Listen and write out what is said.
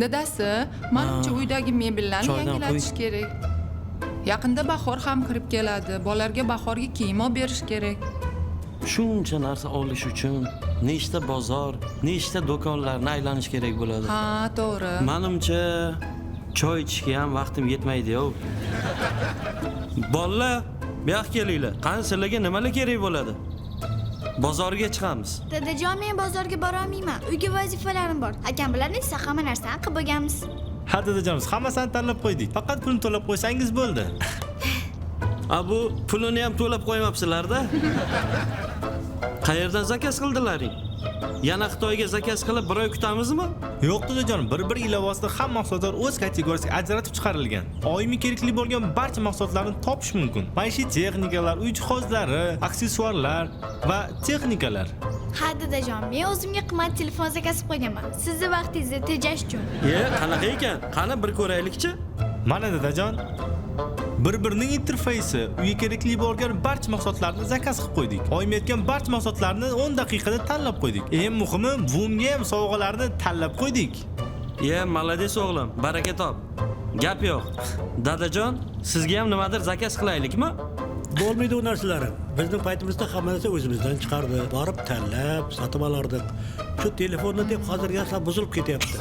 Dadasi, manimcha, uydagi mebellarni Choydan yangilatish qo'y. kerak. Yaqinda bahor ham kirib keladi. Bolalarga bahorgi kiyim olib berish kerak. Shuncha narsa olish uchun nechta bozor, nechta do'konlarni aylanish kerak bo'ladi. Ha, to'g'ri. Manimcha, choy ichishga ham vaqtim yetmaydi-yov. Bolalar, bu yoqqa kelinglar. Qani, sizlarga nimalar kerak bo'ladi? Bozorga chiqamiz. Dadajon, men bozorga borolmayman. Uyga vazifalarim bor. Akam bilan esa hamma narsani qilib bo'lganmiz. Ha, dadajon, biz hammasini tanlab qo'ydik. Faqat pulni to'lab qo'ysangiz bo'ldi. A, bu pulini ham to'lab qo'ymabsizlar-da. Qayerdan заказ qildilaring? Yana Xitoyga заказ qilib, bir oy kutamizmi? Yo'q, dadajon, bir-bir ilovasida hamma mahsulotlar o'z kategoriyasiga ajratib chiqarilgan. Oyimga kerakli bo'lgan barcha mahsulotlarni topish mumkin. Maishiy texnikalar, uy jihozlari, aksessuarlar va texnikalar. Ha, dadajon, men o'zimga qimmat telefon заказ qilib qo'yganman. Sizni vaqtingizni tejash uchun. Ye, qanaqa ekan? Qani, bir ko'raylikchi. Mana, dadajon, bir-birining interfeysi, uyga kerakli bo'lgan barcha mahsulotlarni заказ qilib qo'ydik. Oyim aytgan barcha mahsulotlarni 10 daqiqada tanlab qo'ydik. Eng muhimi, buvimga ham sovg'alarni tanlab qo'ydik. Ye, молодец, o'g'lim. Baraka top. Gap yo'q. Dadajon, sizga ham nimadir заказ qilaylikmi? Bo'lmaydi u narsalar. Bizning paytimizda hamma narsa o'zimizdan chiqardi. Borib tanlab, sotib olardik. Shu telefonni deb hozirgi asab buzilib ketyapti.